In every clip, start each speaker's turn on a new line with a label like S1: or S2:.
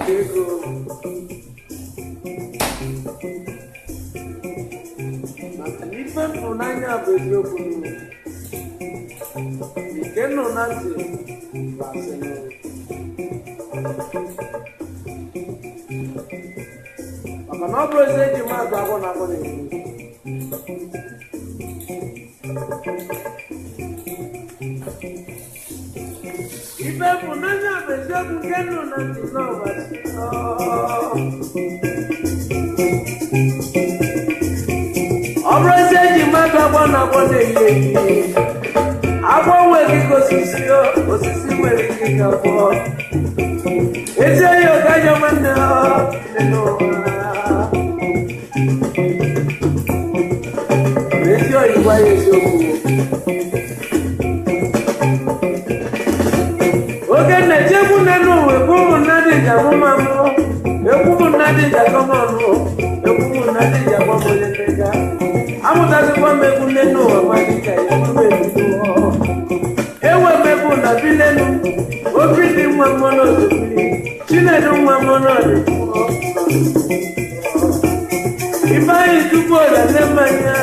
S1: Maka ego, maka na ife m hụrụ n'anya bụ eziokwu, nke nụ na ntị bụ asị. Maka na ọ bụrụ ezi eji mmadụ agwọ na agwọ na-ekwu. Ife bụ n'anya bụ eziokwu, nke nụ na ntị n'ọbasi. Ọ bụrụ ezi eji mmadụ agwọ na agwọ na-eyi eyi, agwọ nwere ike osisi, osisi nwere ike ka pụọ. Ezi enyi ọgajọ nwanne ọ dị n'ụwa. Ezi oyi gwa ya eziokwu. Oge na-echegbu nne n'ụwa, ekwu ụmụnna dị ji amụma mụ, ekwu ụmụnna dị ji akọmọnụ, ekwu ụmụnna dị ji agbamole ndega. Amụtazikwa m egwu nne n'ụwa ma dịka ya ebubo. Ewe mmegbu na bilenu, obi dị nwa mmụọ n'osimiri, Chinedu nwa mmụọ n'ọdịnihu. Ifeanyị tupu ọlele mmanya.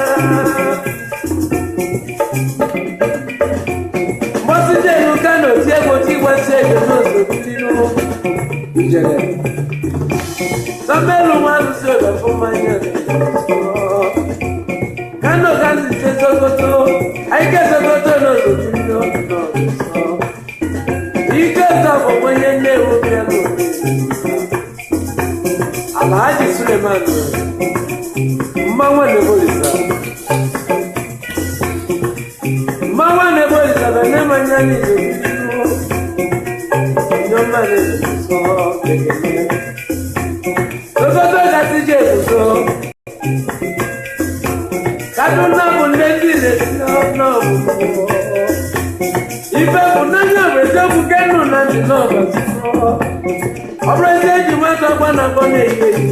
S1: Mgbọsị jelu Kano tie egwu tigbasi ego n'osimiri ijele. Sọmbelu nwa alụsị ọdọfụ mmanya. Kano kasi je Sokoto, Aike Sokoto n'osimiri n'ọdịnihu. Ike bụ onye Nnewi bịa n'obodo. Alhaji Suleiman Mmanwụ Nebolisa. Mmanwụ Nebolisa bụ nne manya n'izu Nyọma n'izu kekele. Sokoto gasị je ebuso. Kaduna bụ nne ndị na-esi n'ọbụ. Ife bụ n'anya bụ eziokwu kenu na ntị n'ọbasi. Ọ bụrụ ezi eji nwata gba na agbọ na-eyi eyi.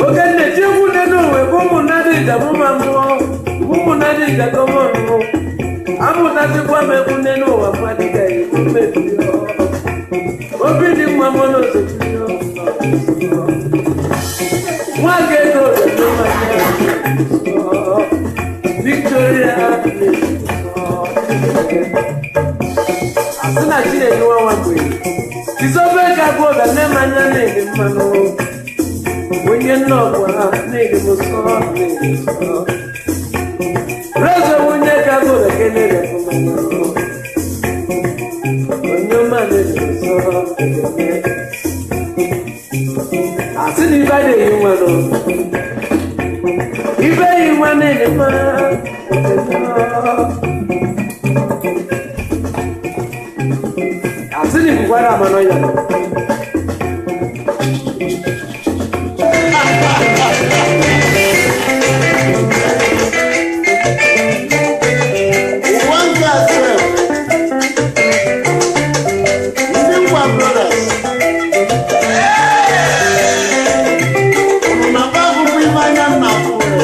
S1: Oge nnechi egwu nne n'ụwa bụ ụmụnna dị njem ma mmụọ, ụmụnna dị njem ọnụ. Amụtasịkwa m egwu nne n'ụwa mmadụ ga-egwu mmebi. Obi dị mma mụ n'osochiri. Nwa ga-ego Victoria asị na Chineke nwa nwa mgbe isobe ka bụ ọga nne m anya na-ede mmanụ onye nna ọgwa na-ede m nsọ na-ede nsọ. Rozo nwunye ka bụ bekee na-ede mmanụ onye ọma na-ede nsọ ekene. Asị na ibe adịghị nwanụ ibe yi nwa na-ede mma ekene. Asị na ibukwara ama n'ọnya nọ.
S2: Ụwa nke asef, ndị Ngwa Brothers, unu na-akpa akwụkwọ ibe anya nna pụrụ.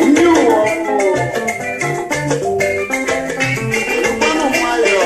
S2: Ndị ụwa ọkụ, welụkwanụ nwayọọ.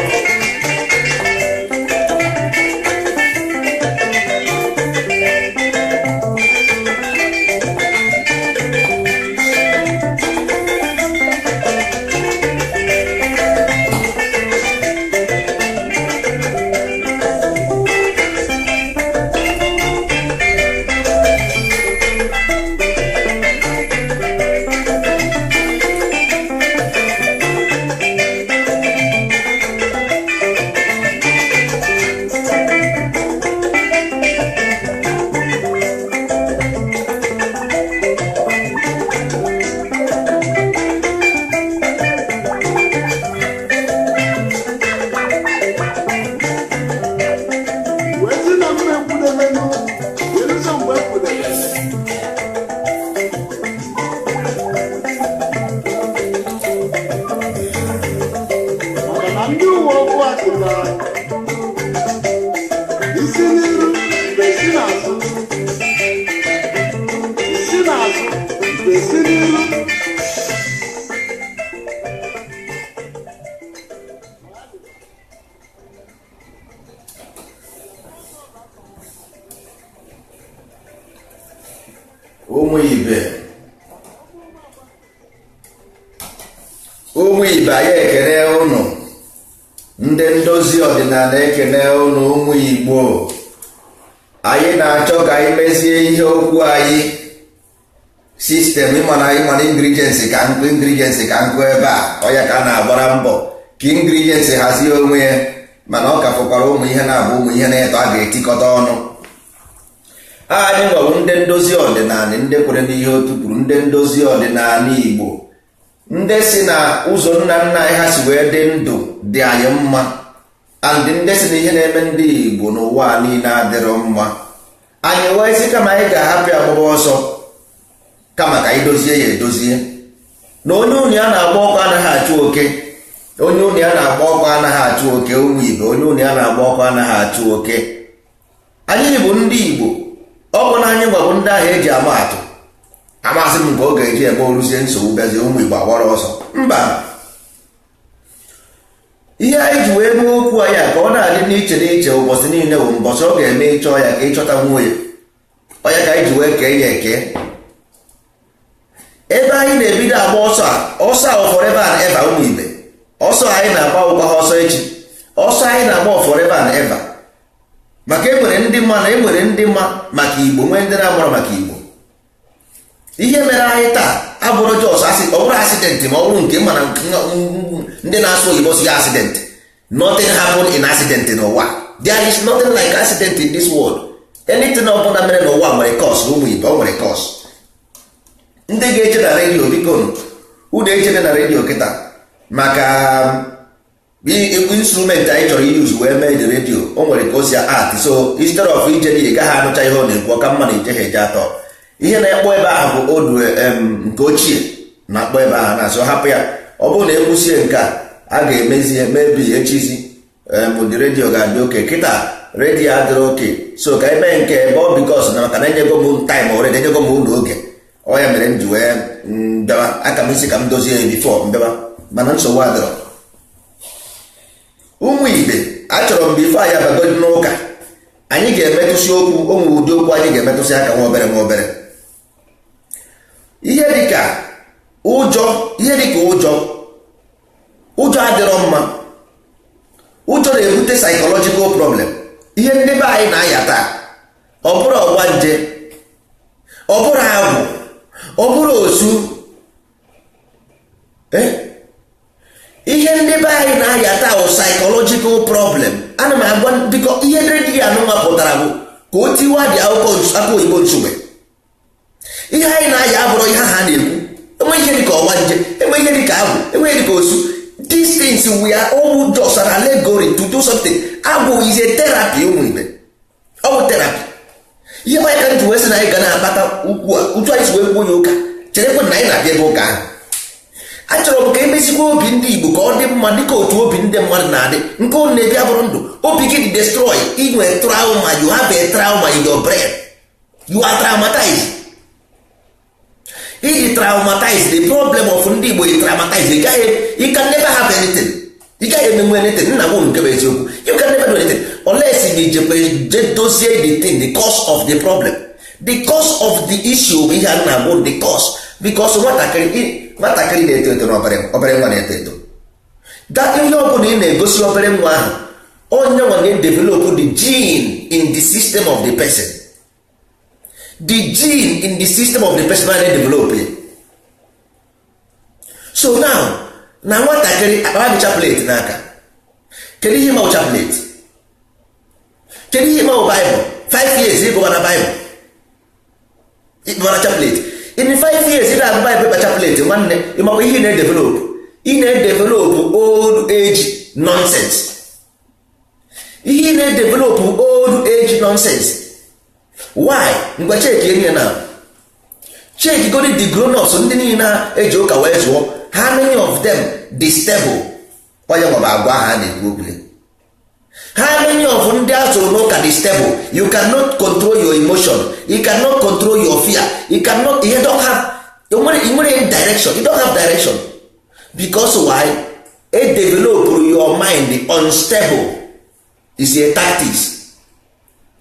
S3: Ụmụ ibe, anyị ekene ụnụ. Ndị ndozi ọdịnala ekene ụnụ. Ụmụ Igbo, anyị na-achọ ka anyị mezie ihe okwu anyị system. Ịmana ịmana ingredients ka nkụ, ingredients ka nkụ ebe a. Ọya ka a na-agbara mbọ ka ingredients hazie onwe ya, mana ọ ka fọkwara ụmụ ihe na-abụ ụmụ ihe na-eto a ga-etikọta ọnụ. Anyị nwebụ ndị ndozi ọdịnala, ndị kwere n'ihe otu kwuru, ndị ndozi ọdịnala Igbo, ndị si na ụzọ nna nna anyị ha si wee dị ndụ dị anyị mma, and ndị si na ihe na-eme ndị Igbo n'ụwa niile adịrọ mma. Anyị wee sị kama anyị ga-ahapụ agbaba ọsọ, kama ka anyị dozie ya edozie. Na onye ụnụ ya na-agba ọkụ anaghị achụ oke. Onye ụnụ ya na-agba ọkụ anaghị achụ oke. Ụmụ ibe, onye ụnụ ya na-agba ọkụ anaghị achụ oke. Anyị bụ ndị Igbo. Ọ bụ na anyị gwabụ ndị ahụ eji ama atụ. Amasị m nke ọ ga-eji eme oruzie nsogbu bịazie, ụmụ Igbo agbara ọsọ. Mba, ihe anyị ji wee mee okwu anyị a ka ọ na-adị n'iche n'iche ụbọchị niile bụ mbọchị ọ ga-eme ịchọ ya ka ịchọta nwunye ọya ka anyị ji wee kee ya eke. Ebe anyị na-ebido agba ọsọ a, ọsọ a forever and ever. Ụmụ ibe, ọsọ anyị na-agba ụkwa ha ọsọ echi. Ọsọ anyị na-agba forever and ever, maka enwere ndị mma na enwere ndị mma maka Igbo, nwee ndị na-agbara maka Igbo. Ihe mere anyị taa abụrụ just ọ bụrụ accident, ma ọ bụrụ nke mana ndị na-asụ oyibo si accident. Nothing happen in accident n'ụwa. There is nothing like accident in this world. Anything ọbụla mere n'ụwa nwere cause. Ụmụ ibe, ọ nwere cause. Ndị ga-eche na redio, biko unu echene na redio kịta, maka instrument anyị chọrọ iyuzu wee mee the redio, o nwere ka o si art. So instead of ije n'ihi gaghị anụcha ihe ọ na-ekwu, ọka mma na ije ha eje atọ. Ihe na-ekpọ ebe ahụ bụ odu nke ochie na-akpọ ebe ahụ na-asọ. Hapụ ya. Ọ bụrụ na ekwusie nke a, a ga-emezi mebi echizi dị redio ga-adị oke. Kịta redio adịrị oke, so ka eme nke ebe ọ because na maka na enyego m time already, enyego m unu oge. Ọ ya mere m ji wee bịawa aka m isi ka m dozie ya before mbịawa, mana nsogbu adịrọ. Ụmụ ibe, achọrọ m before anyị abagodi n'ụka, anyị ga-emetụsị okwu ụmụ ụdị okwu anyị ga-emetụsị aka nwa obere nwa obere. Ihe dịka ụjọ, ihe dịka ụjọ, ụjọ adịrọ mma. Ụjọ na-ebute psychological problem. Ihe ndị be anyị na-aya taa, ọ bụrụ ọgba nje, ọ bụrụ agwụ, ọ bụrụ osu, ihe ndị be anyị na-aya taa bụ psychological problem. Ana m agwa biko, ihe redio anụnwa pụtara bụ ka o tiwa dị akụkọ aka oyibo nsogbe. Ihe anyị na-aya abụrụ ihe ha na-ekwu. Enwe ihe dịka ọgba nje, enwe ihe dịka agwụ, enwe ihe dịka osu. These things, we are all just an allegory to do something. Agwụ is a therapy. Ụmụ ibe, ọ bụ therapy. Ihe anyị ka ji wee sị na anyị ga na-akpata ukwu a utu anyị si wee kwuo ya ụka. Cherekwe na anyị na-abịa ebe ụka ahụ. Achọrọ m ka emezikwa obi ndị Igbo ka ọ dị mma, dịka otu obi ndị mmadụ na-adị. Nke ọ na-ebi abụrụ ndụ obi gị dị destroy. Inwe trauma, you have a trauma in your brain. You are traumatized. Iji traumatize, the problem of ndị Igbo is traumatized. Ị gaghị, you can never have anything. Ị gaghị emenwe anything. Nna m, nke bụ eziokwu, you can never do anything unless you jekwe je dozie the thing, the cause of the problem, the cause of the issue bụ ihe a na-agwụ, the cause. Because nwatakịrị, nwatakịrị na-eto eto na obere obere nwa na-eto eto, that ihe ọ bụla ị na-egosi obere nwa ahụ, onye nwa na-develop the gene in the system of the person. The gene in the system of the person na-develop ya. So now, na nwatakịrị akpara gị chaplet n'aka, kedu ihe ma chaplet? Kedu ihe ma Bible? 5 years ịgụba na Bible, ịkpara chaplet in 5 years, ị na-agụ Bible, ịkpa chaplet. Nwanne, ịmakwa ihe ị na-edevelop? Ị na-edevelop old age nonsense. Ihe ị na-edevelop, old age nonsense. Why? Ngwa, check enye na check godi the grown ups, ndị niile eji ụka wee zụọ, how many of them dị stable? Onye nwaba agwa ha na-ekwu okwu. How many of ndị a zụrụ n'ụka dị stable? You cannot control your emotion, you cannot control your fear, you cannot, you don't have, nwere direction, you don't have direction. Because why? E develop your mind unstable is a tactics,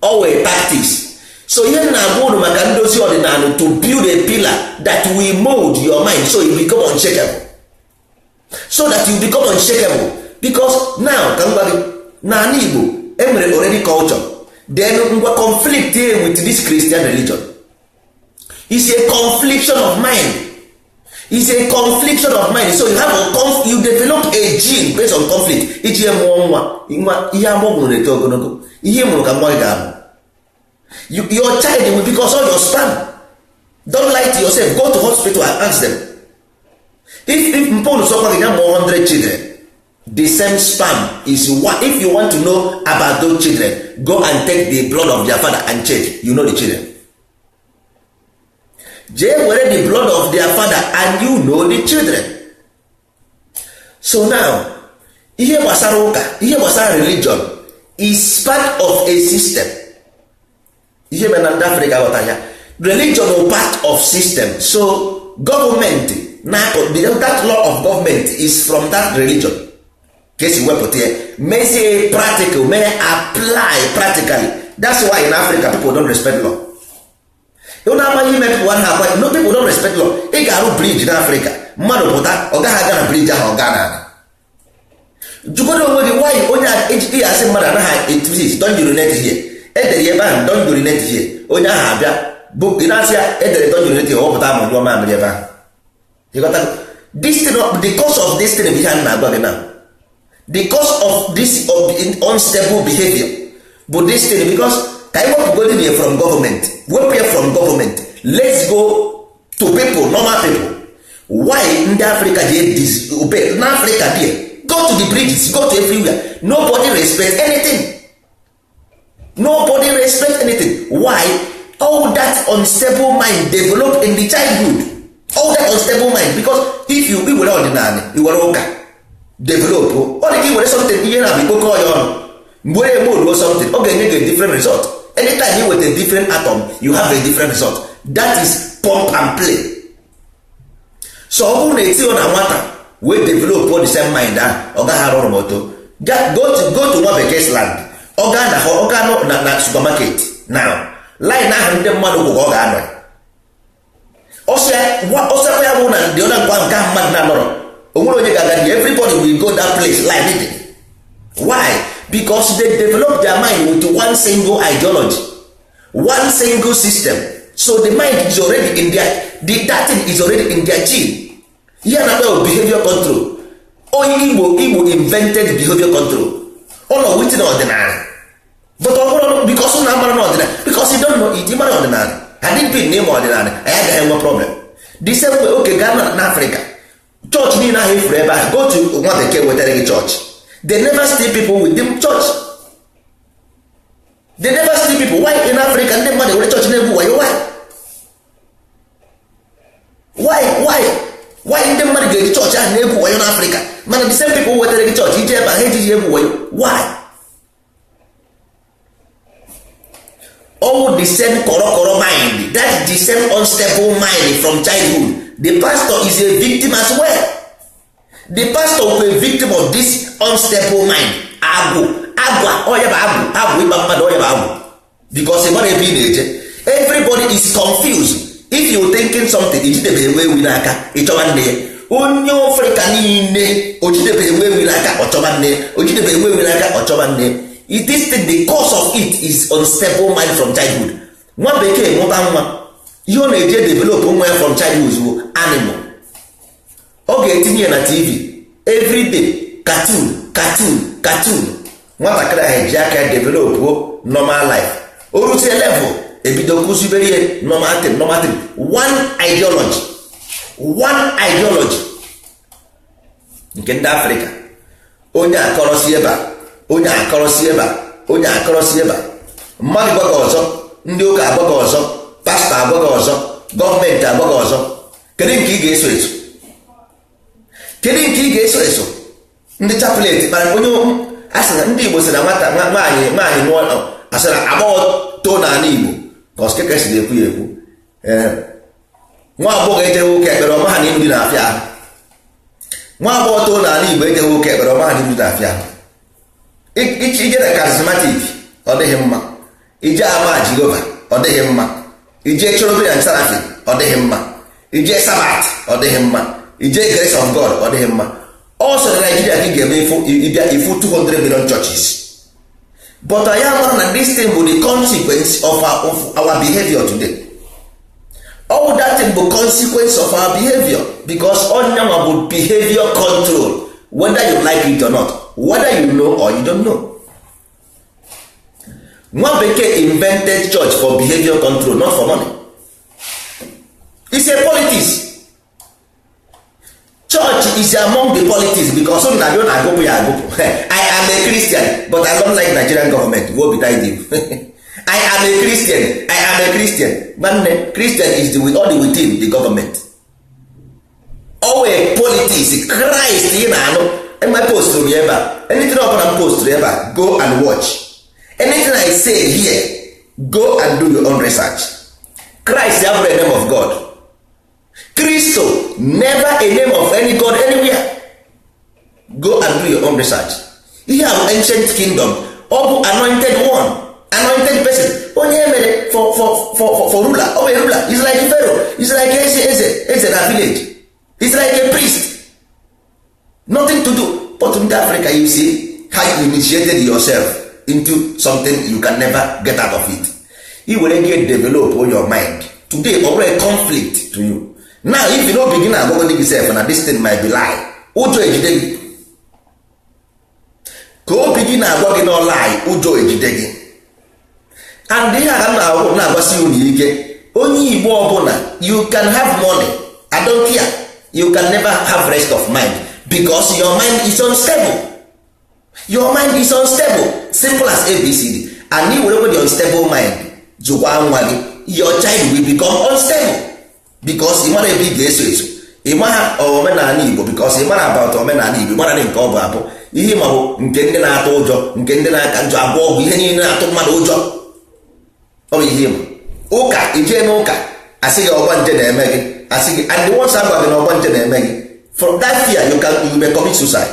S3: always tactics. So ihe m na-agwa unu maka ndozi ọdịnala, to build a pillar that will mold your mind so you become unshakable. so that you become unshakable. Because now ka m gwa gị, n'ala Igbo enwere already culture, then ngwa conflict with this Christian religion is a confliction of mind, is a confliction of mind. So you have a you develop a gene based on conflict. Iji mụọ nwa nwa, ihe amụọ na-eto ogologo, ihe mụrụ ka nwa gị ga-amụ. Your child will, because all your sperm. Don't lie to yourself. Go to hospital and ask them. If mponu sọkwa gị ya mụọ 100 children, the same sperm is what. If you want to know about those children, go and take the blood of their father and check. You know the children. Jee were the blood of their father and you know the children. So now, ihe gbasara ụka, ihe gbasara religion is part of a system. Ihe mere na ndị Afrịka ghọta ya, religion is part of system. So government na that law of government is from that religion ka esi wepụta ya, mezie practical, mee apply practically. That's why in Africa people don't respect law. Ụnụ amaghị ime, people ha akwa no, people don't respect law. Ị ga-arụ bridge n'Africa, mmadụ pụta, ọ gaghị aga na bridge ahụ, ọ gaa n'ala. Jụgodo onwe gị, why onye ị asị mmadụ anaghị please don't urinate here, edere ebe ahụ "Don't urinate here." Onye ahụ abịa bụ ị na-asị ya edere "Don't urinate here," ọ pụta ma nyụọ mamịrị ebe ahụ. Ịghọtago? This thing, the cause of this thing bụ ihe a na-agwa gị now. The cause of this unstable behavior bụ this thing, because ka anyị wepụgodin ya from government, wepụ ya from government, let's go to people, normal people. Why ndị Africa ji disobey na Africa there? Go to the bridges, go to everywhere, nobody respect anything, nobody respect anything. Why? All that unstable mind develop in the childhood, all that unstable mind. Because if you iwere ọdịnala, iwere ụka develop, ọ dị ka iwere something, ihe na-abụ ikpokọ ya ọnụ, mgbe eme oduo something, ọ ga-enye gị a different result. Anytime you weta a different atom, you have a different result. That is pump and play. So ọ bụrụ na etinye na nwata wee develop the same mind ahụ, ọ gaghị arụ ọrụ moto. Go to nwa bekee's land, ọ gaa na ọ gaa na supermarket now, line ahụ ndị mmadụ kwụ ka ọ ga-anọ. Ọsọ ya bụ na ndị ọna nkwa nke ahụ mmadụ na-anọrọ, o nwere onye ga-aga there. Everybody will go that place, line dị. Why? Because they develop their mind with one single ideology, one single system. So the mind is already in their that thing is already in their gene. Ihe na-akpọ behavior control, onye Igbo invented behavior control. Ọ nọ within ọdịnala, but ọ bụrụ because na amara na ọdịnala, because you don't know it. Ịmara ọdịnala, had been n'ịma ọdịnala, anyị agaghị enwe problem. The same way, oke gaa na Afrịka, chọọchị niile ahụ efuru ebe ahụ, go to nwa bekee wetara gị chọọchị, they never steal people with them church. They never steal people. Why in Africa ndị mmadụ were chọọchị na-egwu wayo? Why ndị mmadụ ga-eji chọọchị ahụ na-egwu wayo n'Afrịka, mana the same people wetara gị chọọchị, iji ebe ahụ ejiji egwu wayo? Why? All the same korokoro mind, that the same unstable mind from childhood. The pastor is a victim as well. The pastor bụ a victim of this unstable mind. Agwụ agwa ọya bụ agwụ, agwụ ịgba mmadụ, ọya bụ agwụ, because ị mara ebe ị na-eje. Everybody is confused. If you thinking something, ijidebe enwe ewi n'aka, ịchọba nne ya. Onye Afrịka niile ojidebe enwe ewi n'aka, ọchọba nne ya. Ojidebe enwe ewi n'aka, ọchọba nne ya. It is the cause of it is unstable mind from childhood. Nwa bekee mụta nwa, ihe ọ na-eje develop nwa ya from childhood bụ animal. Ọ ga-etinye ya na TV everyday, cartoon, cartoon, cartoon. Nwatakịrị ahụ eji aka ya develop normal life. O rutie level, ebido kụzibere ya normal thing, normal thing, one ideology, one ideology. Nke ndị Afrịka, onye akọrọsi ebe a, onye akọrọsi ebe a, onye akọrọsi ebe a, mmadụ gwa gị ọzọ, ndị ụka agwa gị ọzọ, pastọ agwa gị ọzọ, gọọmenti agwa gị ọzọ. Kedu nke ị ga-eso eso? Kedu nke ị ga-eso eso? Ndị chaplet kpara onye asị na ndị Igbo sị na nwata nwaanyị nwaanyị nụọ, asị na agbọghọ too n'ala Igbo ka ọsịkeke si na-ekwu ya ekwu. Nwa agbọghọ ejeghị ụka ekpere, ọma ha na ilu dị na-afịa ahụ. Nwa agbọghọ too n'ala Igbo ejeghị ụka ekpere, ọma ha na ilu dị na-afịa ahụ. Ije na charismatic, ọ dịghị mma. Ije ama Jehova, ọ dịghị mma. Ije Cherubim and Seraphim, ọ dịghị mma. Ije Sabat, ọ dịghị mma. Ije Grace of God, ọ dịghị mma. Ọ Ọsọ na Nigeria ka ị ga-eme ịbịa ifu 200 million churches. But anyị amara na this thing bụ the consequence of our behavior today. All that thing bụ consequence of our behavior, because onyanwa bụ behavior control, whether you like it or not, whether you know or you don't know. Nwa bekee invented church for behavior control, not for money. It's a politics. Church is among the politics, because some na na-agụpụ ya agụpụ. I am a Christian, but I don't like Nigerian government. Wo be you? I am a Christian, I am a Christian. Nwanne, Christian is the, all the within the government. Always politics. Christ ị na-anụ eme postụrụ ya ebe a, anything ọbụla m postụrụ ebe a, go and watch. Anything I say here, go and do your own research. Christ abụrụ a name of God. Kristo, never a name of any god anywhere. Go and do your own research. Ihe a bụ ancient kingdom. Ọ bụ anointed one, anointed person, onye mere for ruler. Ọ bụ ruler is like Pharaoh, is like eze, eze, eze na village, is like a priest, nothing to do. But ndị Africa, you see how you initiated yourself into something you can never get out of it. I were get develop your mind today, ọ bụrụ a conflict to you now. If you no begin agwagodi gị sef na this thing might be lie, ụjọ ejide gị. Ka obi gị na-agwa gị na lie, ụjọ ejide gị. And ihe a na-agwasị unu ike, onye Igbo ọbụla, you can have money, I don't care, you can never have rest of mind, because your mind is unstable. Your mind is unstable, simple as ABCD. And ị were the unstable mind jụkwa nwa gị, your child will become unstable, because ị mara ebe ị ga-eso eso. Ị mara omenala Igbo, because ị mara about omenala Igbo, ị mara nke ọ bụ abụ ihe ma bụ nke ndị na-atụ ụjọ, nke ndị na-aka njọ agwọ ọgwụ, ihe niile na-atụ mmadụ ụjọ. Ọ bụ ihe ịma ụka ijee n'ụka, asị gị ọgba nje na-eme gị, asị gị, and the ones agwa gị na ọgba nje na-eme gị, from that fear you may commit suicide.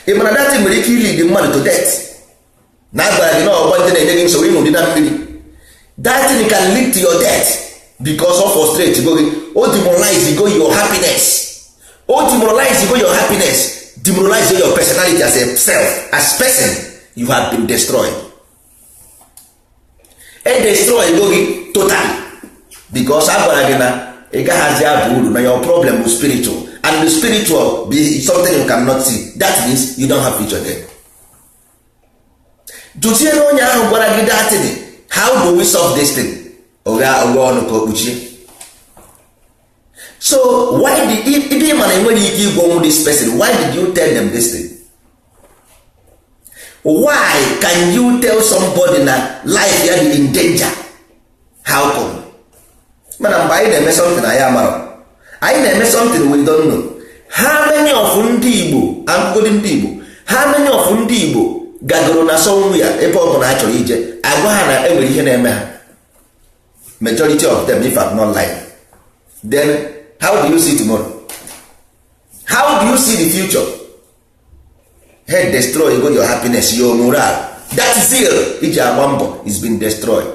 S3: Ị mara that nwere ike lead mmadụ to death. Na agwara gị na ọgba nje na-enye gị nsogbu, ịnụ dị na mmiri, that thing can lead to your death, because of frustrate go gị, o demoralize go your happiness, o demoralize go your happiness, demoralize your personality as a self, as person. You have been destroyed. E destroy go gị totally, because a gwara gị na ị gaghazi aba uru, na your problem is spiritual, and the spiritual be something you cannot see. That means you don't have future there. Jụzie na onye ahụ gwara gị that thing, how do we solve this thing? Ogha ogha ọnụ ka o kpuchie. So why did, ibe ị mana enweghị ike ịgwọnwu this person, why did you tell them this thing? Why can you tell somebody na life ya dị in danger? How come? Mana mgbe anyị na-eme something, anyị amarọ anyị na-eme something. We don't know how many of ndị Igbo agụgodi, ndị Igbo, how many of ndị Igbo gagoro na somewhere ebe ọ bụla a chọrọ ije agwa ha na enwere ihe na-eme ha. Majority of them, if I'm not lying. Then how do you see tomorrow? How do you see the future? Head destroy go your happiness, your moral, that zeal iji agba mbọ is been destroyed.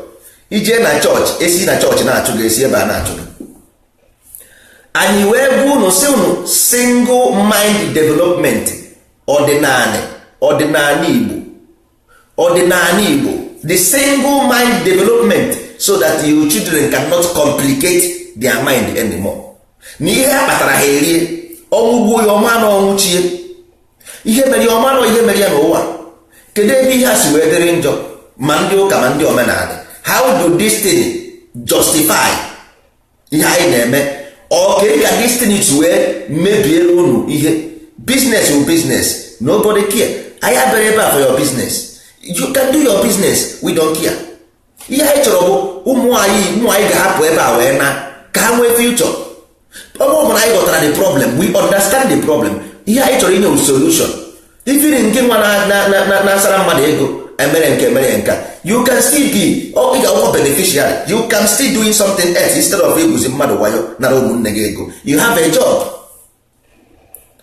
S3: Ije na church, esi na church na-achụ gị, esi ebe a na-achụ gị. Anyị wee gwa unu si unu single mind development, ọdịnala, ọdịnala Igbo, ọdịnala Igbo, the single mind development, so that your children cannot complicate their mind anymore. Na ihe a kpatara ha erie, ọnwụ gbuo ya, ọma na ọnwụ chie, ihe mere ya, ọma na ihe mere ya n'ụwa. Kedu ebe ihe a si wee dịrị njọ, ma ndị ụka ma ndị omenala? How do this thing justify ihe anyị na-eme? Ọ ka ka this thing si wee mebiere unu ihe? Business will business, nobody care. Anyị abịara ebe a for your business. You can do your business, we don't care. Ihe anyị chọrọ bụ ụmụ anyị, ụmụ anyị ga-ahapụ ebe a wee na ka ha nwee future. Ọ bụrụ na anyị ghọtara the problem, we understand the problem, ihe anyị chọrọ inye solution. Ifiri nke nwa na-asara mmadụ ego emere nke emere nke, you can still be, ị ga-awụkwa beneficiary. You can still doing something else instead of eguzi mmadụ wayo nara ụmụnne gị ego. You have a job.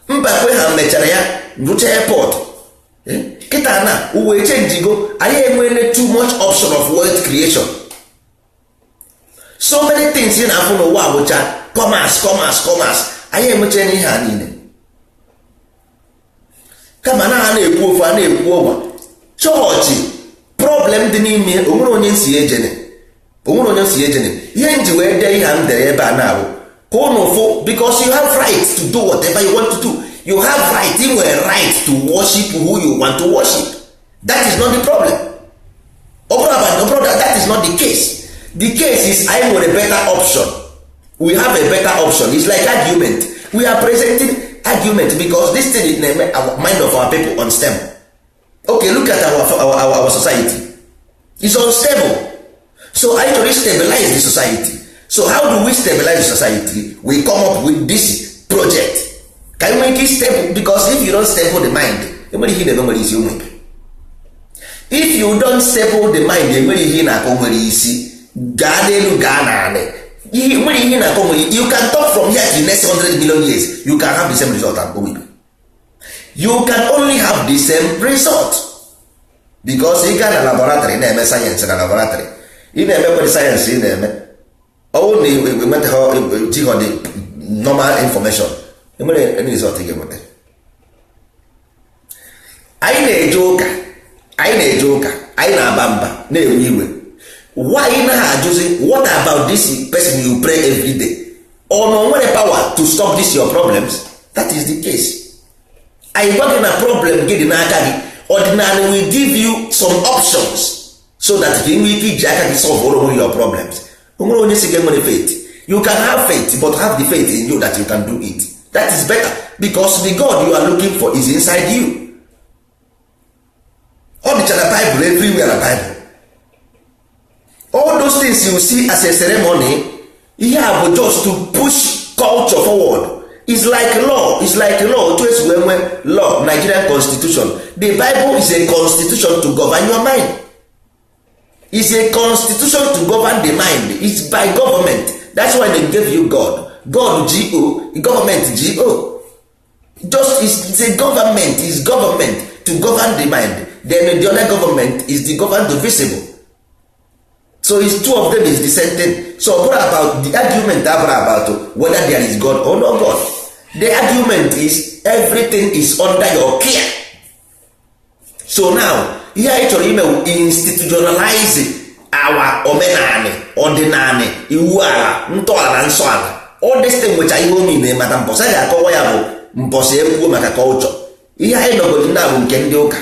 S3: Mbakwe ha mechara ya rụcha airport kịta na uwe changego. Anyị enwere too much option of wealth creation. So many things ị na-afụ n'ụwa bụcha commerce, commerce, commerce. Anyị enwechara ihe a niile. Kama na ha na-ekwu ofu, a na-ekwu ọgba chọọchị. Problem dị n'ime, onwere onye nsi ejene, onwere onye nsi ejene. Ihe nji wee dee ihe a m dere ebe a na-abụ ka ụnụ fụ, because you have right to do whatever you want to do. You have right, ị nwere right to worship who you want to worship. That is not the problem. Ọ bụrụ about, brother, that is not the case. The case is, anyị nwere better option. We have a better option. It's like argument. We are presenting argument because this thing is na-eme our mind of our people unstable. Okay, look at our society is unstable. So anyị chọrọ stabilize the society. So how do we stabilize the society? We come up with this project ka anyị nwee ike stable, because if you don't stable the mind, enwere ihe ị na-eme nwere isi. Ụmụ ibe, if you don't stable the mind, enwere ihe ị na-akọ nwere isi. Gaa n'elu, gaa n'anị, ihe nwere ihe ị na-akọ nwere. You can talk from here to the next 100 million years, you can have the same result. And ụmụ ibe, you can only have the same result, because ị gaa na laboratory na-eme sayensị, na laboratory ị na-emekwa sayensị ị na-eme, ọwụ na enwetaghị jighọ the normal information, enwere any result ị ga-enweta. Anyị na-eje ụka, anyị na-eje ụka, anyị na-aba mba, na-ewe iwe. Why na ajụzi, what about this person you pray every day? Ọ na nwere power to stop this your problems? That is the case. Anyị gwa gị na problem gị dị n'aka gị. Ọdịnala will give you some options so that ka ị nwee ike iji aka gị solve all your problems. O nwere onye si gị nwere faith. You can have faith, but have the faith in you that you can do it. That is better, because the God you are looking for is inside you. Ọ dịcha na Bible, everywhere na Bible. All those things you see as a ceremony, ihe a bụ just to push culture forward. Is like law, is like law. Otu esi wee nwee law, Nigerian constitution, the Bible is a constitution to govern your mind. Is a constitution to govern the mind. It's by government. That's why they gave you God. God, go government, go just is a government, is government to govern the mind. Then the other government is the govern the visible. So it's two of them is the same thing. So ọ bụrụ about the argument, abụrụ about whether there is God or no God. The argument is, everything is under your care. So now, ihe anyị chọrọ ime bụ institutionalize our omenani, ọdịnanị, iwu ala, ntọala na nsọ ala. All this thing nwecha ihe omime, maka mbọsị a ga-akọwa ya bụ mbọsị ekwuo maka culture. Ihe anyị nọgodi na bụ nke ndị ụka,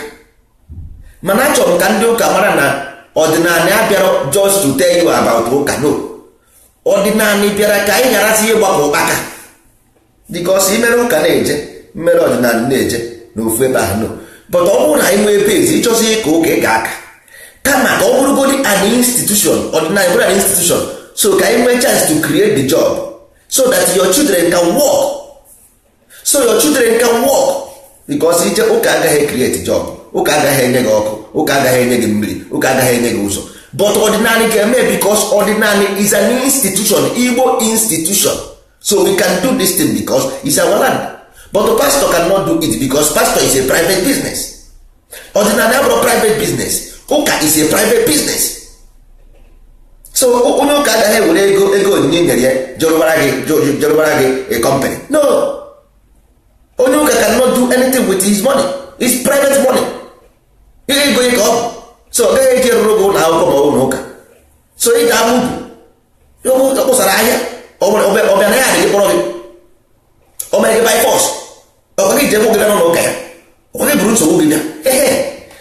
S3: mana achọrọ m ka ndị ụka mara na ọdịnala abịara just to tell you about ụka. No, ọdịnala bịara ka anyị gharazi ịgbapụ ụkpaka, because imere ụka na-eje, mmere ọdịnala na-eje n'ofu ebe ahụ. No, but ọ bụrụ na anyị nwee base, ịchọzi ịka ụka, ị ga-aka, kama ka ọ bụrụgodi an institution. Ọdịnala bụrụ an institution, so ka anyị nwee chance to create the job so that your children can work, so your children can work, because ije ụka agaghị create job. Ụka agaghị enye gị ọkụ, ụka agaghị enye gị mmiri, ụka agaghị enye gị ụzọ, but ọdịnala ga-eme, because ọdịnala is an institution, Igbo institution. So we can do this thing because it's our land, but the pastor cannot do it because pastor is a private business. Ọdịnala abụrụ private business. Ụka is a private business. So onye ụka agaghị ewere ego onyinye nyere ya jerụbara gị a company. No, onye ụka cannot do anything with his money. It's private money. Ihe ego ka ọ bụ, so ọ gaghị eji rụrụ gị ụlọ akwụkwọ ma ọ bụ ụka. So ị ga-amụ ugwu kpụsara ahịa, ọbịa na ya adịghị kpọrọ gị, o mere gị by force. Ọ gị ji ebe gị bịa n'ụlọ ụka ya, ọ gị buru nsogbu gị bịa. Ehe,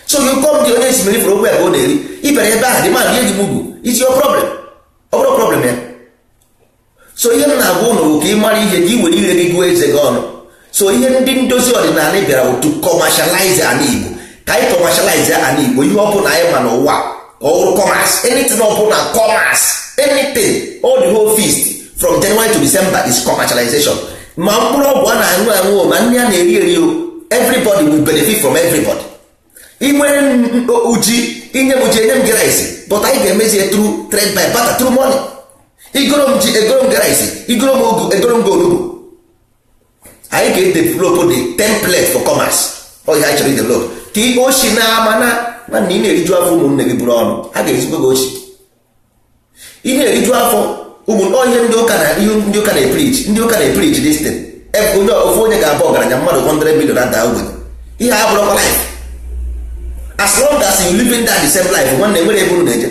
S3: so you come, dị onye esimiri fụrụ okwu ya ka ọ na-eri ibere ebe ahụ dị ma ihe ji mugwu. Is your problem, ọ bụrụ problem ya. So ihe m na-agwa ụnụ bụ ka ị mara ihe ka ị were ire gị gụọ eze gị ọnụ. So ihe ndị ndozi ọdịnala bịara bụ to commercialize ala Igbo, ka anyị commercialize ala Igbo. Ihe ọ bụla anyị ma n'ụwa, ka ọ bụrụ commerce. Anything ọ bụla commerce, anything. All the whole feast from January to December is commercialization. Ma mkpụrụ ọgwụ a na-aṅụ aṅụ, ma nri a na-eri eri o, everybody will benefit from everybody. Ị nwere uji, inye m ji, enye m gị rice, but anyị ga-emezi through trade, by barter, through money. Igoro m ji, egoro m gị rice. Igoro m ogu, egoro m gị onugbu. Anyị ga-edevelop the template for commerce. Ọ ihe anyị chọrọ idevelop, ka oshi na-ama na nwanne, ị na-eriju afọ, ụmụnne gị bụrụ ọnụ, ha ga-ezigbo gị oshi. Ị na-eriju afọ ụmụ ihe ndị ụka na ihe ndị ụka na-epreach, ndị ụka na-epreach this thing. Onye ofu onye ga-abụ ọgaranya, mmadụ 100 million ada ogbenye. Ihe abụrụkwa life. As long as you living that the same life, nwanne, nwere ebe unu na-eje.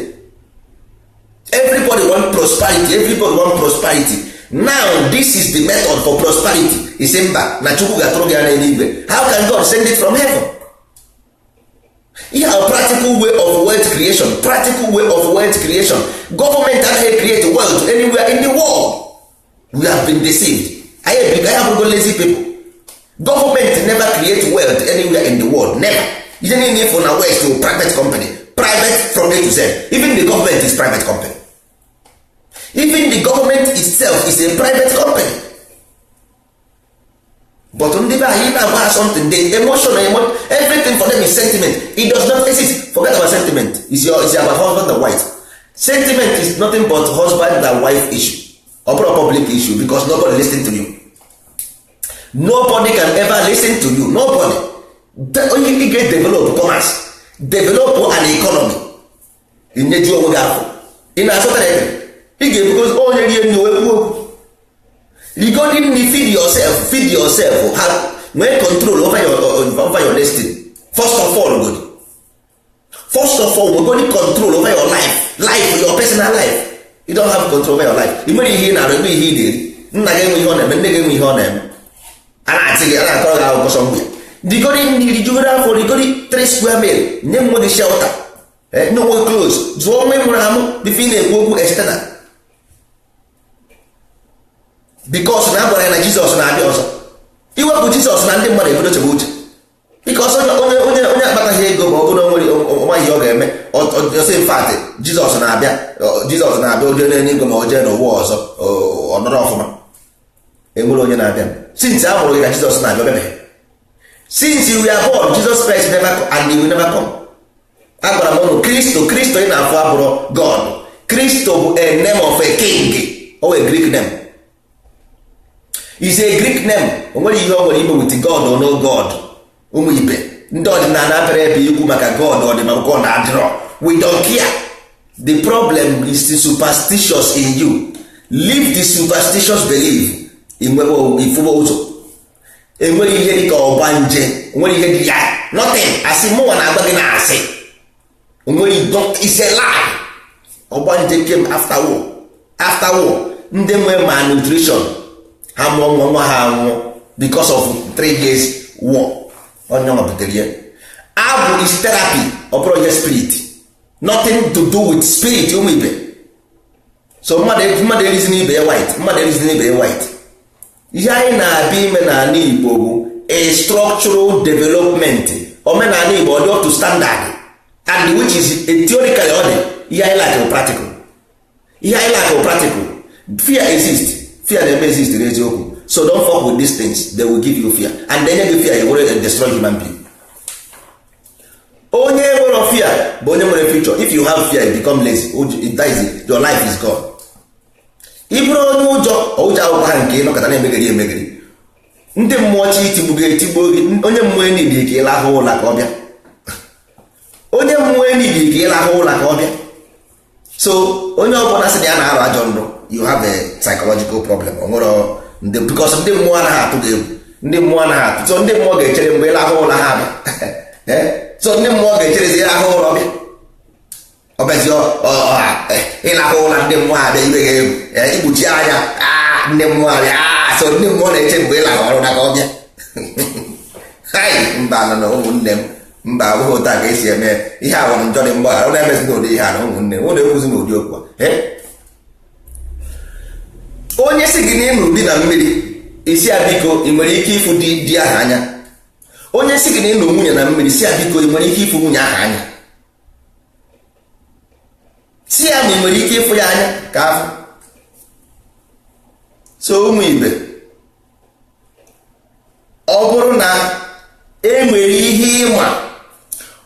S3: Everybody want prosperity, everybody want prosperity. Now this is the method for prosperity. Isi mba na Chukwu ga-atụrụ gị ya n'eluigwe. How can God send it from heaven? Ihe a practical way of wealth creation, practical way of wealth creation. Government anaghị create wealth anywhere in the world. We have been deceived. Anyị abụrụgo lazy people. Government never create wealth anywhere in the world, never. Ihe niile ifo na west to private company, private from A to Z. Even the government is private company. Even the government itself is a private company. But ndị be anyị na-agba ha something, the emotion, everything for them is sentiment. It does not exist. Forget about sentiment. Is about husband and wife. Sentiment is nothing but husband and wife issue. Ọ bụrụ public issue, because nobody listen to you. Nobody can ever listen to you, nobody. Onye ị ga-develop commerce, develop an economy, inyeju onwe gị afọ. Ị na-achọtara ebe ị ga-ebugo onye rie nri wee kwuo okwu. Rigodi nri, feed yourself, feed yourself. Ha nwee control over your destiny. First of all, good, first of all, nwegodi control over your life, your personal life. You don't have control over your life. Ị nwere ihe ị na-arụ, ebe ihe ị na-eri, nna gị enwe ihe ọ na-eme, nne gị enwe ihe ọ na-eme, a na-atị gị, a na-akọrọ gị akụkọ sọ mgbe rigori nri, rijugoro afọ, rigori 3 square meal, nye nwe gị shelter, nye onwe gị clothes, zụọ onwe mụrụ amụ before ị na-ekwu okwu external. Because na agwara ya na Jizọs na-abịa ọzọ, iwepụ Jizọs na ndị mmadụ ebido chebe uche. Because onye akpataghị ego, ma ọ bụrụ na nwere ọma ihe ọ ga-eme ọsọ, in fact, Jizọs na-abịa, Jizọs na-abịa, oje n'eluigwe ma o jee n'ụwa ọzọ, ọ nọrọ ọfụma. Enwere onye na-abịa since a mụrụ gị ka Jizọs na-abịa? Ọbịabeghị. Since you were born, Jesus Christ never come and he will never come. Agwara m ụnụ, Kristo, Kristo ị na-afụ abụrụ God. Kristo bụ a name of a king o, a Greek name, is a Greek name. O nwere ihe o nwere ime with God or no God. Ụmụ ibe, ndị ọdịnala abịara ebe ikwu maka God, ọdịmaka God adịrọ. We don't care. The problem is the superstitious in you. Leave the superstitious belief, inwebe ifubo ụzọ. Enwere ihe dị ka ọgbanje, nwere ihe dị ya, nothing. Asị mụnwa na-agba gị na asị nwere, is a lie. Ọgbanje came after war, after war. Ndị nwe malnutrition, ha mụọ nwa, nwa ha nwụọ because of 3 years war. Onye nwa butere ya. Abụ is therapy, ọ bụrụ ihe spirit, nothing to do with spirit. Ụmụ ibe, so mmadụ erizi n'ibe ya white, mmadụ erizi n'ibe ya white. Ihe anyị na-abịa ime n'ala Igbo bụ a structural development. Omenala Igbo ọ dị up to standard, and which is a theoretically ọ dị. Ihe anyị lack bụ practical, ihe anyị lack bụ practical. Fear exist, fear na-eme exist n'eziokwu. So don't fuck with these things, they will give you fear, and they nye gị fear, you were destroy human being. Onye nwere fear bụ onye nwere future. If you have fear, you become lazy. That is, your life is gone. Ị bụrụ onye ụjọ, ụjọ akwụkwọ ha nke ịnọkọta na-emegeri emegeri, ndị mmụọ chi itigbu gị, etigbuo gị. Onye mmụọ enidi ka ịlahụ ụla ka ọ bịa, onye mmụọ enidi ka ịlahụ ụla ka ọ bịa. So onye ọbụla sị na ya na-arụ ajọ ndụ, you have a psychological problem. O nwere ndị, because ndị mmụọ anaghị atụ gị egwu, ndị mmụọ anaghị atụ. So ndị mmụọ ga-echere mgbe ịlahụ ụla ha abịa. So ndị mmụọ ga-echerezi ịlahụ ụra ọbịa, ọbịazi ịlahụ ụra, ndị mmụọ abịa iwe gị egwu, ikpuchi anya, ndị mmụọ abịa. So ndị mmụọ na-eche mgbe ịlahụ ọrụ na ka ọ bịa. Hai, mba nọ na ụmụnne m, mba, abụghị otu a ka esi eme ihe a. Nwere njọ dị mgbaghara. Ụnụ emezi n'ụdị ihe a na ụmụnne m, ụnụ ekwuzi n'ụdị okwu a. Onye si gị na ịnụ di na mmiri, isi ya biko, ị nwere ike ịfụ di di ahụ anya? Onye si gị na ịnụ nwunye na mmiri, si ya biko, ị nwere ike ịfụ nwunye ahụ anya? Si ya ma ị nwere ike ịfụ ya anya ka afụ. So ụmụ ibe, ọ bụrụ na enwere ihe ịma,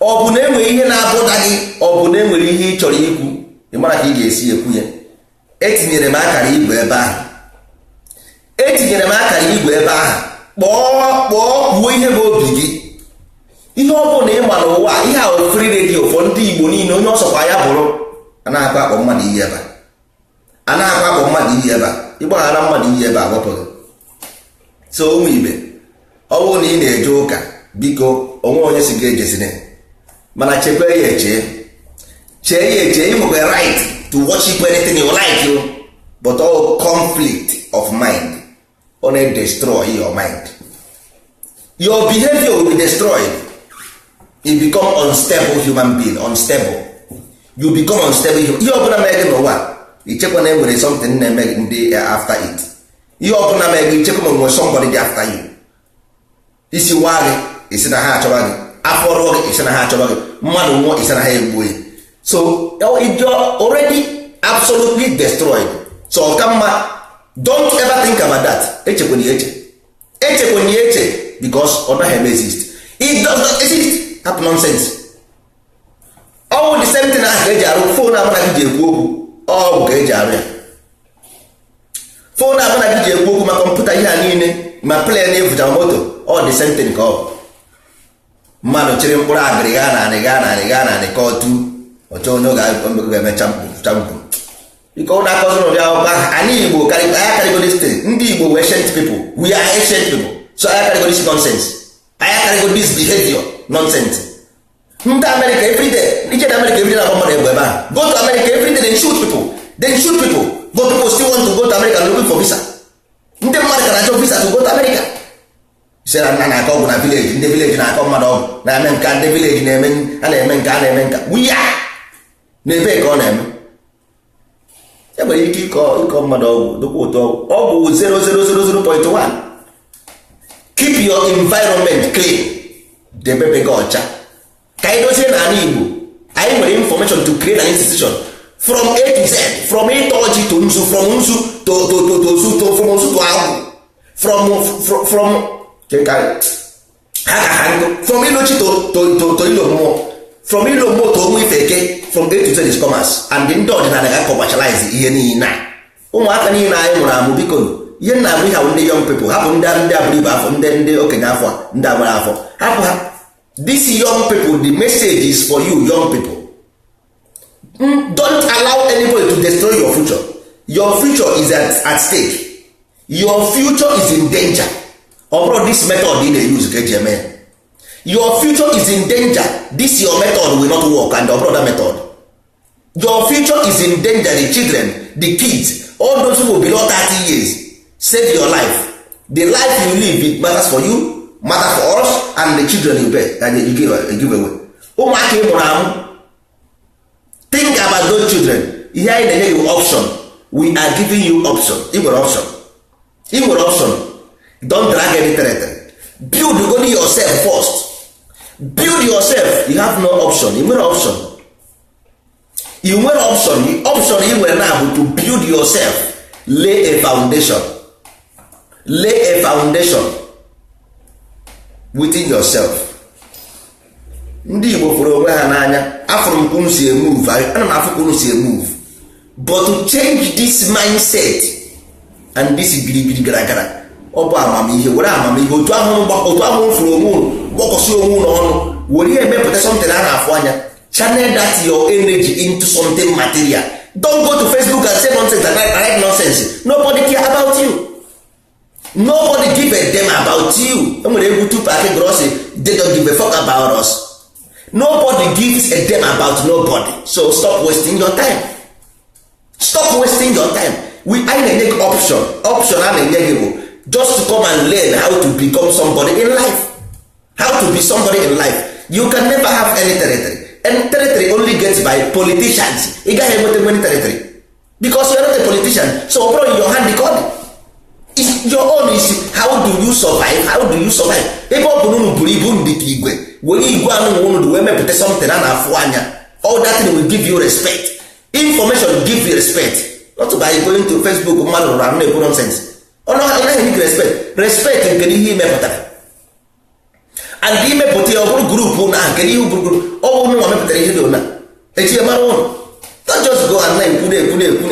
S3: ọ bụ na enwere ihe na-abụda gị, ọ bụ na enwere ihe ị chọrọ ikwu, ị mara ka ị ga-esi ekwu ya. Etinyere m akara igwe ebe ahụ, etinyere m akara igwe ebe ahụ. Kpọọ, kpọọ, kwuo ihe bụ obi gị, ihe ọ bụla ị ma n'ụwa. Ihe a free radio for ndị Igbo niile. Onye ọsọkwa ya bụrụ, anaghị akpọ mmadụ iyi ebe a, anaghị akpọ mmadụ iyi ebe a. Ịgbaghara mmadụ iyi ebe a, gbapụghị. So ụmụ ibe, ọ bụrụ na ị na-eje ụka Biko, onwe onye si gị ejezine, mana chekwa ya eche, chee ya eche. Ị nwekwa right to worship anything you like you, but all conflict of mind ọ na-destroy your mind. Your behavior will be destroyed. You become unstable human being, unstable. You become unstable. Ihe ọbụla mere gị n'ụwa, ichekwa na enwere something na-eme gị ndị after it. Ihe ọbụla mere gị, ichekwa ma nwere somebody dị after you. Isi waa gị, isi na ha achọba gị. Afọ rụọ gị, isi na ha achọba gị. Mmadụ nwụọ, isi na ha egbuo ya. So you're already absolutely destroyed. So ọka mma, don't ever think about that. Echekwana ya eche, echekwana ya eche, because ọ naghị eme exist. It does not exist. Hapụ nonsense. Ọ bụ the same thing ahụ ka eji arụ phone amana gị ji ekwu okwu. Ọ bụ ka eji arụ ya, phone amana gị ji ekwu okwu, ma kọmputa, ihe a niile, ma plane efucha, moto, ọ the same thing ka ọ bụ. Mmadụ chịrị mkpụrụ agịrị gaa narị, gaa narị, gaa narị, ka ọ tu ọchọ onye ọ ga-eme champu. Biko, ụnụ akọzi n'ụdị akwụkwọ ahụ. Anyị Igbo anyị akarịgo this thing. Ndị Igbo were ancient people. We are ancient people, so anyị akarịgo this nonsense, anyị akarịgo this behavior nonsense. Ndị America, everyday ije na America, everyday na-agba mmadụ egbe ebe ahụ. Go to America, everyday they shoot people, they shoot people, but people still want to go to America looking for visa. Ndị mmadụ ka na-achọ visa to go to America. Sị na nna na-akọ ọgwụ na village, ndị village na-akọ mmadụ ọgwụ, na-eme nka, ndị village na-eme, a na-eme nka, a na-eme nka wuya na ebe ka ọ na-eme. E nwere ike ịkọ mmadụ ọgwụ dịkwa ụtọ ọgwụ, ọgwụ 0.000.1. Keep your environment clean. Debe be gị ọcha. Ka anyị dozie n'ala Igbo. Anyị nwere information to create an institution from A to Z, from ịta ọjị to nzu, from nzu to nzu to from nzu to agwụ, from ha ka ha nkụ, from ilochi to ilo mmụọ, from ilo mmụọ to onwe ife eke. From A to Z is commerce, and ndị ọdịnala ga commercialize ihe niile a. Ụmụaka niile anyị mụrụ amụ, biko, ihe nna abụ ihe ahụ, ndị young people, hapụ ndị abụrụ ibe afọ, ndị okenye afọ, ndị agbara afọ, hapụ ha. These young people, the message is for you young people. Don't allow anybody to destroy your future. Your future is at stake. Your future is in danger. Ọ bụrụ this method ị na-use ka eji eme ya, your future is in danger. This your method will not work, and ọ bụrụ that method, your future is in danger. The children, the kids, all those people below 30 years, save your life. The life you live, it matters for you, matter for us and the children you bear and you give away. Ụmụaka ị mụrụ amụ, think about those children. Ihe anyị na-enye you option, we are giving you option. Ị nwere option, ị nwere option. Don't drag any territory. Build only yourself first. Build yourself. You have no option. Ị nwere option, ị nwere option. The option ị nwere now bụ to build yourself. Lay a foundation, lay a foundation within yourself. Ndị Igbo fụrụ onwe ha n'anya. Afụrụ m ka unu si emove, ana m afụ ka unu si emove, but to change this mindset and this girigiri gara gara, ọ bụ amamihe. Were amamihe, otu ahụ fụrụ onwe unu, gbakọsị onwe unu ọnụ, were ihe emepụta something a na-afụ anya. Channel that your energy into something material. Don't go to Facebook and say nonsense and write nonsense. Nobody care about you. Nobody give a damn about you. Enwere egwu Tupac Grossy, "They don't give a fuck about us." Nobody gives a damn about nobody, so stop wasting your time. Stop wasting your time. We anyị na-enye gị option. Option a na-enye gị bụ just to come and learn how to become somebody in life, how to be somebody in life. You can never have any territory, and territory only gets by politicians. Ị gaghị enweta any territory because you are not a politician. So ọ bụrụ your hand ka ọ dị. Your own is how do you survive? How do you survive? Ebe ọ bụ na unu buru ibu, unu dị ka igwe, were igwe anụ unu dị wee mepụta something a na-afụ anya. All that thing will give you respect. Information give you respect, not by going to Facebook, mmadụ rụrụ arụ na-ekwu nonsense. Ọ naghị enye gị respect. Respect nke ihe imepụtara and imepụta ya, ọ bụrụ group na ahụ, kedu ihe bụrụ group ọ bụ nwa mepụtara ihe dị ụna echi mara ụnụ. Don't just go and na-ekwu, na-ekwu, na-ekwu.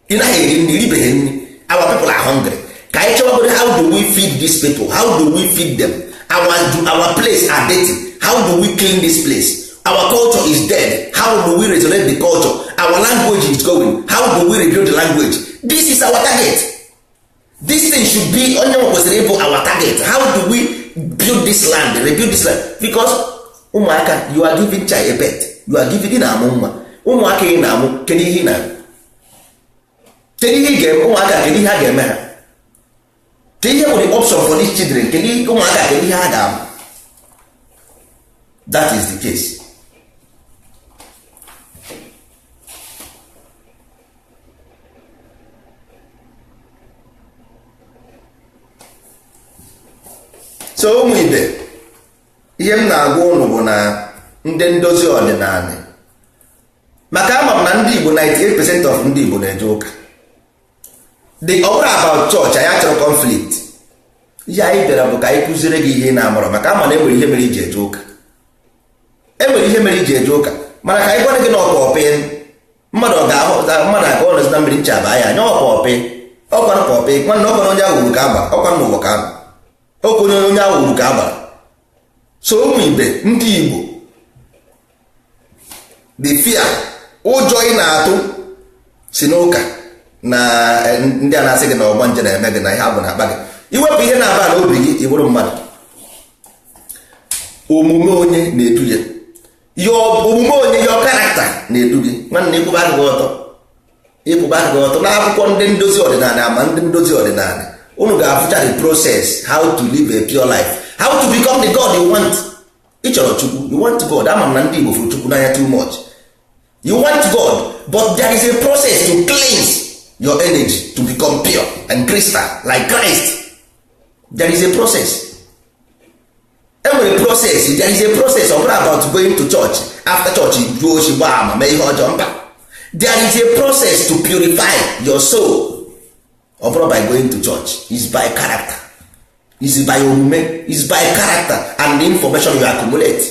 S3: Ị naghị eri nri, ribeghị nri. Our people are hungry. Ka anyị chọwagoro, how do we feed these people? How do we feed them? Our place are dirty. How do we clean this place? Our culture is dead. How do we resurrect the culture? Our language is going. How do we rebuild the language? This is our target. This thing should be onye nwe kwesịrị ịbụ our target. How do we build this land, rebuild this land? Because ụmụaka, you are giving child a birth, you are giving, ị na-amụ nwa, ụmụaka ị na-amụ, kedu ihe ị na-amụ, kedu ihe ị ga-eme ụmụaka, kedu ihe a ga-eme ha, kedu ihe bụ the option for these children, kedu ụmụaka, kedu ihe ha ga-amụ. That is the case. So ụmụ ibe, ihe m na-agwa ụnụ bụ na ndị ndozi ọdịnala, maka ama m na ndị Igbo 98% of ndị Igbo na-eje ụka. The ọ bụrụ about church, anyị achọrọ conflict. Ihe anyị bịara bụ ka anyị kụziere gị ihe ị na-amụrụ, maka ama na enwere ihe mere iji eje ụka, enwere ihe mere iji eje ụka. Mana ka anyị gwa gị na ọkwa ọpị mmadụ ọ ga-ahụ mmadụ aga ọnọzi na mmiri ncha baa ya anya, ọkwa ọpị, ọkwa ọpị nwanne, ọkwa onye ahụ wuru ka agba, ọkwa n'ụwa ka agba, okenye onye ahụ wuru ka agbara. So ụmụ ibe, ndị Igbo, the fear, ụjọ ị na-atụ si n'ụka na ndị a na-asị gị na ọgbọ nje na-eme gị na ihe abụ na-akpa gị, iwepụ ihe na-aba n'obi gị, ị bụrụ mmadụ. Omume onye na-edu ya, omume onye, your character na-edu gị. Nwanne, ịkwụba aka gị ọtọ, ịkwụba aka gị ọtọ. N'akwụkwọ ndị ndozi ọdịnala, ama ndị ndozi ọdịnala, unu ga-afụcha the process, how to live a pure life, how to become the God you want. Ị chọrọ Chukwu, you want God. Ama m na ndị Igbo fụrụ Chukwu n'anya too much. You want God, but there is a process to cleanse your energy to become pure and crystal like Christ. There is a process. Enwere process. There is a process. Ọ bụrụ about going to church, after church juo ochi, gbaa ama, mee ihe ọjọọ, mba. There is a process to purify your soul. Ọ bụrụ by going to church, is by character, is by omume, is by character and the information you accumulate,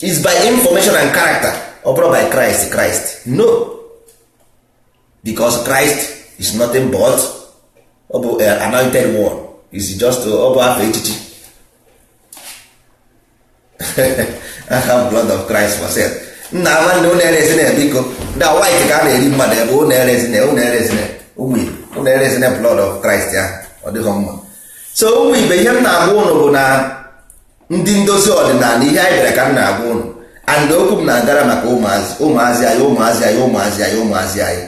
S3: is by information and character. Ọ bụrụ by Christ, Christ no, because Christ is nothing but ọ bụ anointed one, is just ọ bụ afọ echichi. Aha blood of Christ for sale. Nna nwanne, ụnụ erezina, biko. Ndị white ka a na-eri mmadụ ebe ụnụ erezina, ụnụ erezina, ụmụ Igbo, ụnụ erezina blood of Christ ya, ọ dịghị mma. So ụmụ ibe, ihe m na-agwa ụnụ bụ na ndị ndozi ọdịnala, ihe anyị bịara ka m na-agwa ụnụ, and okwu m na-agara maka ụmụazị, ụmụazị anyị, ụmụazị anyị, ụmụazị anyị, ụmụazị anyị,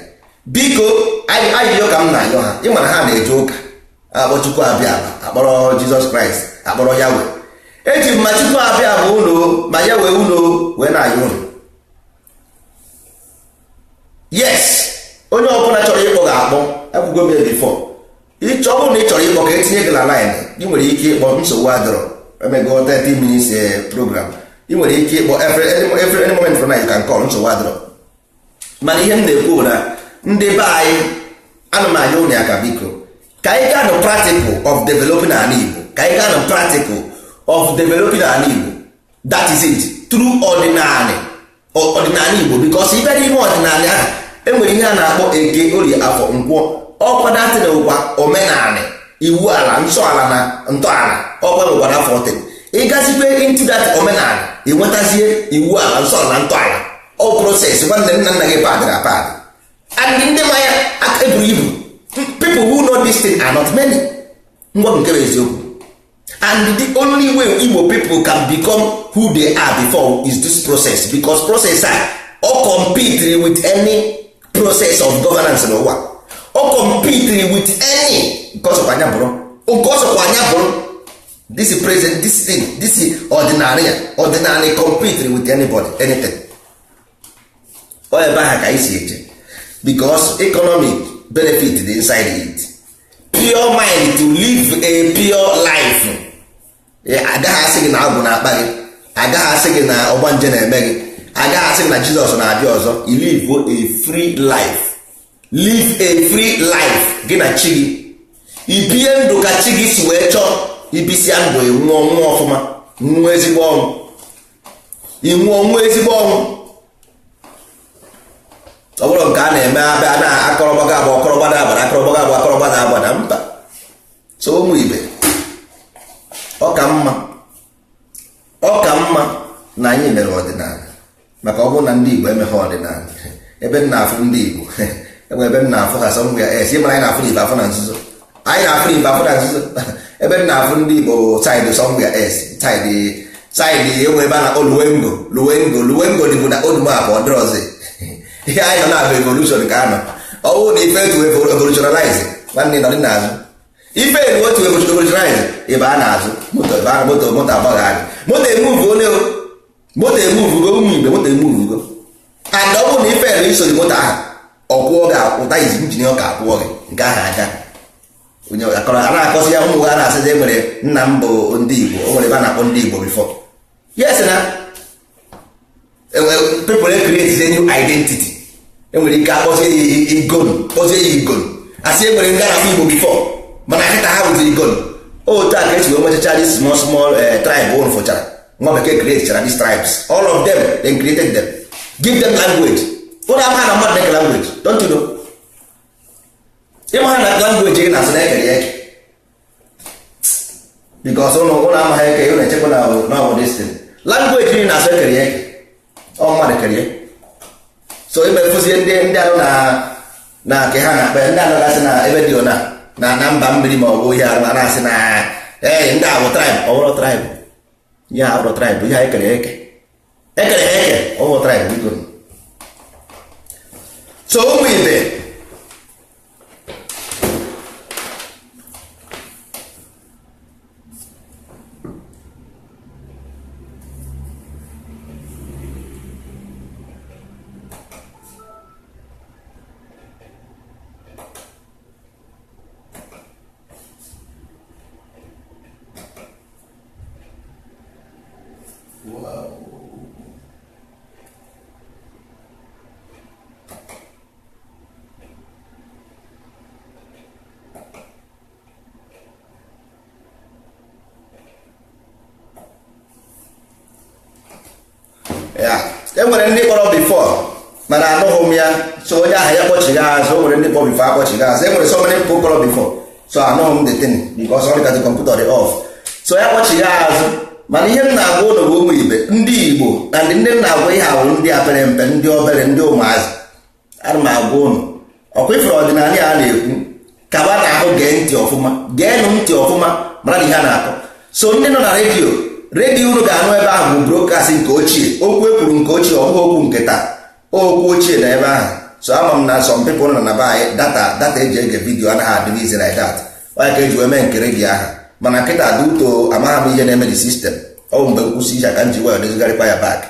S3: biko, ayịyọ ka m na-ayọ ha. Ịma na ha na-eje ụka, akpọ Chukwu abịa, akpọrọ Jizọs Kraịst, akpọrọ Yahweh. Eji m ma Chukwu abịa bụ ụnụ, ma Yahweh ụnụ, wee na-ayọ ụnụ. Yes, onye ọbụla chọrọ ịkpọ ga-akpọ, ekwugo m ya before. Ịchọ, ọ bụrụ na ị chọrọ ịkpọ ka etinye gị na line, ị nwere ike ịkpọ, nsogbu adọrọ. Emego 30 minutes program, ị nwere ike ịkpọ every any moment from now, you can call, nsogbu adọrọ. Mana ihe m na-ekwu bụ na ndị be anyị, ana m anya ụnụ ya ka biko, ka anyị gaa nụ practical of developing ala Igbo, ka anyị gaa nụ practical of developing ala Igbo. That is it, through ọdịnala, ọdịnala Igbo, because ịbịa n'ime ọdịnala ahụ, enwere ihe a na-akpọ Eke, Orie, Afọ, Nkwọ. Ọkwa datin ụkwa omenala, iwu ala, nsọ ala na ntọala. Ọkwa nwekwa na 14 ịgazikwe into that omenala, ịnwetazie iwu ala, nsọ ala na ntọala. Ọ process, nwanne. Nna nna gị padịrị apadị, and ndị ma ya aka eburu ibu. People who know this thing are not many. Ngwa, nke bụ eziokwu, and the only way Igbo people can become who they are before is this process, because process a ọ compete with any process of governance n'ụwa, ọ compete with any nke ọsọkwa anya bụrụ, nke ọsọkwa anya bụrụ. This present, this thing, this ọdịnala ya, ọdịnala compete with anybody, anything. Ọ ebe ahụ ka anyị si eje, because economic benefit dị inside it. Pure mind, to live a pure life, agaghị asị gị na agwụ na-akpa gị, agaghị asị gị na ọgbanje na-eme gị, agaghị asị gị na Jizọs na-abịa ọzọ. You live a free life, live a free life, gị na chi gị, ibie ndụ ka chi gị si wee chọọ. Ibisia ndụ, nwụọ, nwụọ ọfụma, nwụọ ezigbo ọnwụ, ịnwụọ, nwụọ ezigbo ọnwụ. Ọ bụrụ nke a na-eme, abịa na akọrọgbaga agba, ọkọrọgbada agbada, akọrọgbaga agba, akọrọgbada agbada, mba. So ụmụ ibe, ọ ka mma, ọ ka mma na anyị mere ọdịnala, maka ọ bụrụ na ndị Igbo emeghe ọdịnala, ebe m na-afụ ndị Igbo, enwe ebe m na-afụ ha somewhere else. Ịmara anyị na-afụ na ibe afụ na nzuzo. Anyị na-afụ ife afụ na nzuzo. Ebe m na-afụ ndị Igbo side somewhere else, side side enwe ebe a na-akpọ Luwengo. Luwengo, Luwengo dịbụ na old map, ọ dịrọzi. Ihe anyị nọ na-abụ evolution ka anọ. Ọ bụrụ na ife etu evolutionalize, nwanne nọdị n'azụ. Ife elu otu evolutionalize, ebe a na-azụ moto, ebe a moto, moto agbagha anyị, moto emuvu onye o moto emuvugo ụmụ igbe, moto emuvugo. And ọ bụrụ na ife elu isori moto ahụ, ọ kwụọ gị ụta izi injin, ọ ka akwụọ gị nke ahụ aka. Onye akọrọ a na-akọsị ya, ụmụ ha na-asịzi e nwere nna m bụ ndị Igbo, o nwere ebe a na-akpọ ndị Igbo before. Yes, na people create a new identity. Enwere ike akpọzie ya igon, kpọzie ya igon, asị enwere ndị a na-akpọ Igbo before, mana kịta ha bụzi igon. Otu a ka esi wee nwechacha this small small tribe ụnụ fụchara. Nwa bekee create chara these tribes, all of them. They created them, give them language. Ụnụ ama na mmadụ na-eke language, don't you know? Ịma ha na language ị na-asụ na-ekere ya eke, because ụnụ amaghị eke. Ụnụ echekwa na ọ bụ this thing language ị na-asụ ekere ya eke, ọ mmadụ kere ya. So imefuzie ndị anụ na nke ha na-akpa, ndị anụ gasị na ebe dị ona na mba mmiri ma ọ bụ ihe arụ na-asị na ee, ndị a bụ tribe. Ọ bụrụ tribe, ihe a bụrụ tribe, ihe a ekere eke, ekere eke, ọ bụrụ tribe, biko. So ụmụ ibe, ya e nwere ndị kpọrọ before, mana anụghị m ya. So onye ahụ ya kpọchigha azụ. O nwere ndị kpọrọ before akpọchigha azụ. E nwere so many people kpọrọ before, so anụghị m the thing because ọ dịka the computer dị off. So ya kpọchigha azụ. Mana ihe m na-agwa ụlọ bụ ụmụ ibe ndị Igbo na ndị m na-agwa ihe awụ ndị a pere mpe, ndị obere, ndị ụmụazị. Ana m agwa ụnụ ọkwa ifere ọdịnala a na-ekwu kaba na ahụ. Gee ntị ọfụma, geenụ ntị ọfụma, mara na ihe a na-akọ. So ndị nọ na redio, redio unu ga-anụ ebe ahụ bụ broadcast nke ochie, okwu ekwuru nke ochie, ọ bụghị okwu nke taa, okwu ochie na ebe ahụ. So ama m na some people nọ na be anyị, data eji ege video anaghị adịghị easy like that. Onye ka eji wee mee nke redio ahụ. Mana kịta dị uto, amaghị m ihe na-eme the system. Ọ bụ mgbe nkwụsị ihe ka m ji wee dozigharịkwa ya back.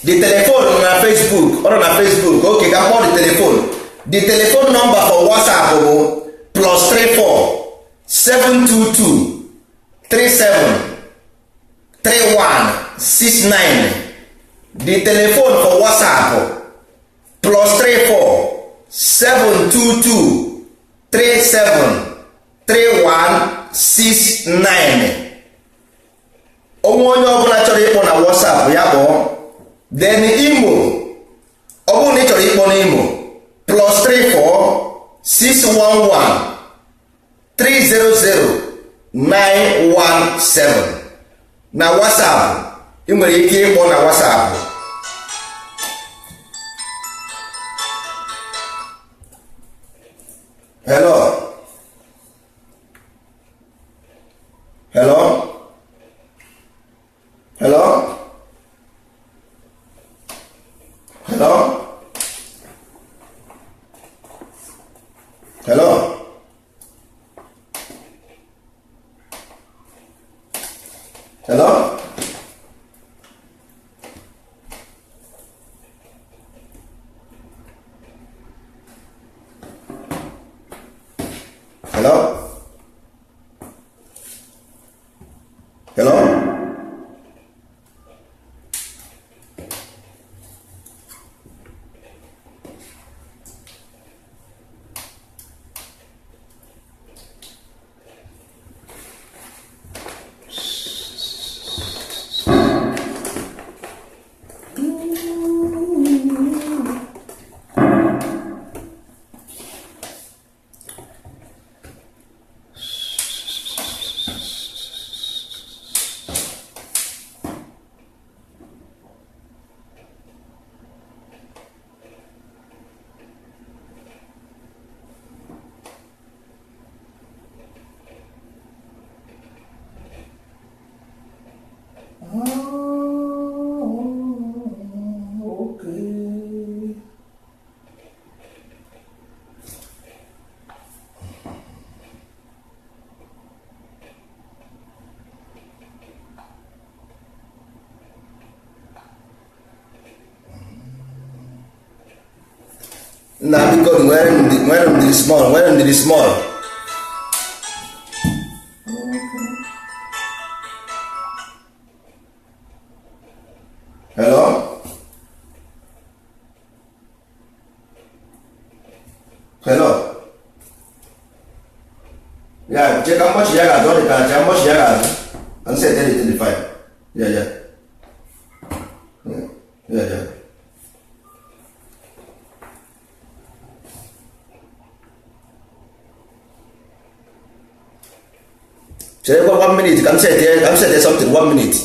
S3: The telephone nọ na Facebook, ọ nọ na Facebook. Okay, ka kpọọ the telephone. The telephone number for WhatsApp bụ +34 722 37 31 69. The telephone for WhatsApp, +34 722 37 31 69. Onwe onye ọbụla chọrọ ịkpọ na WhatsApp, ya kpọọ. Then Imo, ọ bụrụ na ị chọrọ ịkpọ n'Imo, +34 611 300 917. Na WhatsApp, ị nwere ike ịkpọ na WhatsApp. Hello, hello, hello, hello, hello, hello, hello, hello. Nna, biko, nwere ndidi small, nwere ndidi small. Hello, hello. Ya che ka mgbachi ya ga-azụ, ọ dị ka cha mgbachi ya ga-azụ. Nsị 35. Yeah. Chere kwa 1 minute ka m set something, 1 minute.